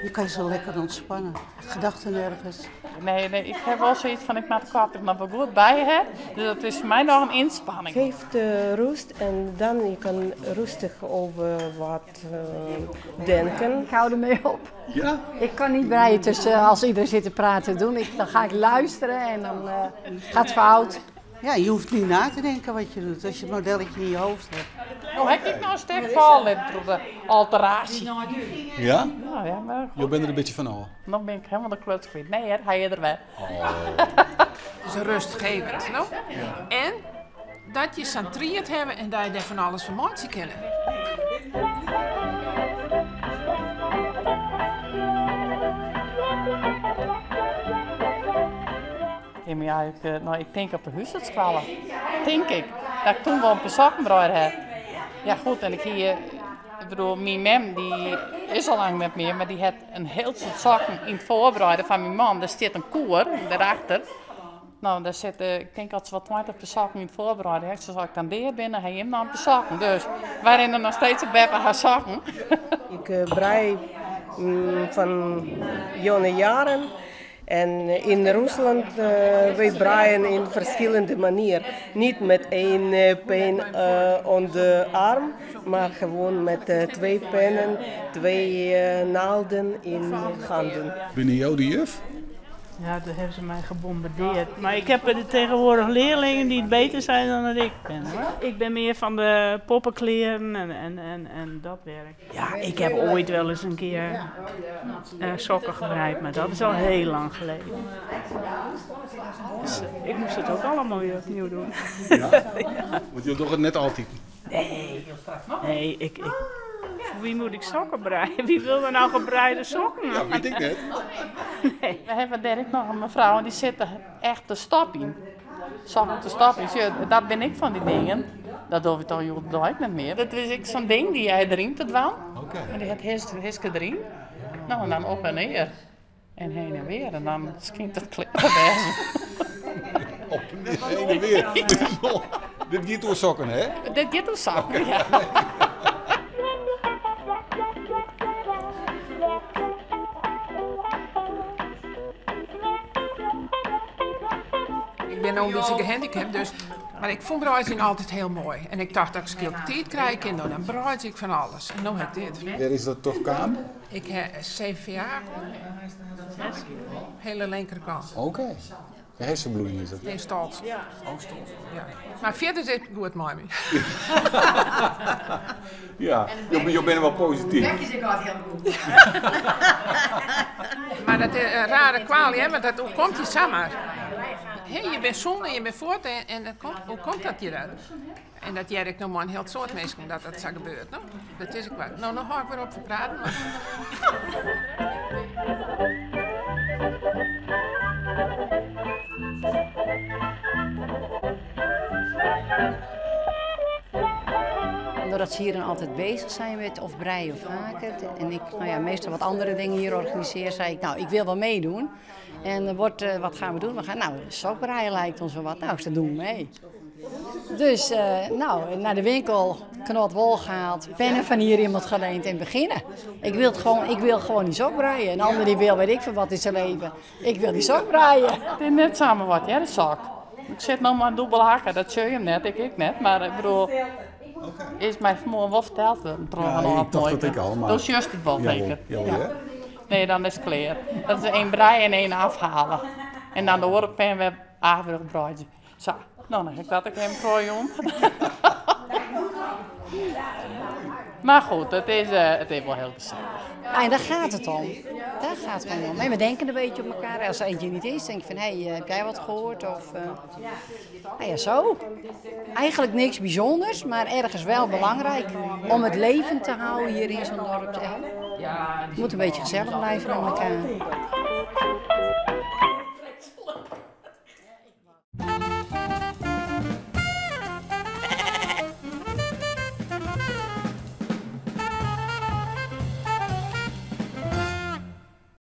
Je kan zo lekker ontspannen. Gedachten nergens. Nee, nee, ik heb wel zoiets van ik maak de kop er nog wel goed bij. Hè? Dus dat is voor mij nog een inspanning. Geeft rust en dan je kan rustig over wat denken. Ik hou ermee op. Ja? Ik kan niet breien tussen als iedereen zit te praten doen. Dan ga ik luisteren en dan gaat het fout. Ja, je hoeft niet na te denken wat je doet als je het modelletje in je hoofd hebt. Nou, heb ik nou een sterk val in de alteratie. Ja? Nou ja, maar goed. Je bent er een beetje van af. Dan ben ik helemaal de kluts kwijt. Nee, hè, hij is er wel. Oh. Het is rustgevend, no? Ja. En dat je centriert hebben en dat je daar van alles van maatje kennen. Ja, maar ja, nou, ik denk op de huisartskwallen. Denk ik. Dat ik toen wel een paar sokken heb. Ja goed, en ik hier, ik bedoel, mijn mem die is al lang niet meer, maar die had een heel soort sokken in het voorbereiden van mijn man. Daar zit een koer daarachter. Nou, daar zit, ik denk dat ze wat 20 paar sokken in het voorbereiden heeft. Ze zei, ik dan deer binnen, hij hem dan een paar sokken. Dus wij rennen nog steeds op Beppe haar sokken. Ik brei van jonge jaren. En in Rusland wij breien in verschillende manieren. Niet met één pen onder de arm, maar gewoon met 2 pennen, 2 naalden in handen. Ben jou de juf? Ja, daar hebben ze mij gebombardeerd. Maar ik heb er tegenwoordig leerlingen die het beter zijn dan dat ik ben. Hoor. Ik ben meer van de poppenkleren en dat werk. Ja, ik heb ooit wel eens een keer sokken gebreid, maar dat is al heel lang geleden. Dus ik moest het ook allemaal weer opnieuw doen. Ja? Ja. Want je doet het net altijd. Nee, nee, ik... Voor wie moet ik sokken breien? Wie wil er nou gebreide sokken? Ja, weet ik net. Nee. We hebben daar ook nog een mevrouw en die zit er echt te stap in. Sokken te stap in. Zie je, dat ben ik van die dingen. Dat doe ik toch joh, niet meer. Dat is ik zo'n ding die jij erin te dwaan. Oké. En die het hiske erin. Nou, en dan op en neer. En heen en weer. En dan schijnt het kleren wezen. Op en neer, heen en weer. Dit gaat door sokken, hè? Dit gaat door sokken, ja. Ik ben ook een beetje gehandicapt, dus... Maar ik vond breien altijd heel mooi. En ik dacht dat ik skil tijd krijg en dan breid ik van alles. En nu heb ik dit. Waar is dat toch kamer? Ik heb CVA. Hele linkerkant. Oké. De hersenbloeding is dat? Nee, stolt. Ja. Oh, stolt. Ja. Maar verder zit het goed met me. Ja, je bent wel positief. Werk is ik altijd heel goed. Maar dat is een rare kwaal, hè? Want dat, hoe komt die samen? Hé, je bent zonde en je bent voort en dat komt, hoe komt dat hier uit? En dat jij ik nog maar een heel soort mensen dat dat zo gebeurt. No? Dat is ik wat. Nou, nog ga ik weer op te praten. Maar... Omdat ze hier dan altijd bezig zijn met of breien of haken. En ik, meestal wat andere dingen hier organiseer, zei ik, nou, ik wil wel meedoen. En er wordt, wat gaan we doen? We gaan, nou, sokbreien lijkt ons wel wat. Nou, dat doen we mee. Dus naar de winkel, knot wol gehaald, pennen van hier iemand geleend en beginnen. Ik wil, het gewoon, ik wil gewoon die sok breien. Een ander die wil, weet ik veel wat in zijn leven. Ik wil die sok breien. Het is net samen wat, hè, de sok. Ik zit nog maar een dubbel hakken, dat zie je hem net, ik net. Maar ik bedoel, is mij vanmorgen wel verteld. Een Ja, ik dacht dat ik al, maar Dat is juist het wel Jawel, zeker. jawel, Ja. hè? Nee, dan is het klaar. Dat is 1 brei en 1 afhalen. En dan de oren weer averig broodje. Zo, nou, dan heb ik dat ik hem voor jong. Maar goed, het is wel heel gezellig. Ja, en daar gaat het om. Daar gaat het gewoon om. En we denken een beetje op elkaar. Als er eentje niet is, denk ik van, hé, hey, heb jij wat gehoord? Of nou ja, zo. Eigenlijk niks bijzonders, maar ergens wel belangrijk om het levend te houden hier in zo'n dorp. Het moet een beetje gezellig blijven met elkaar.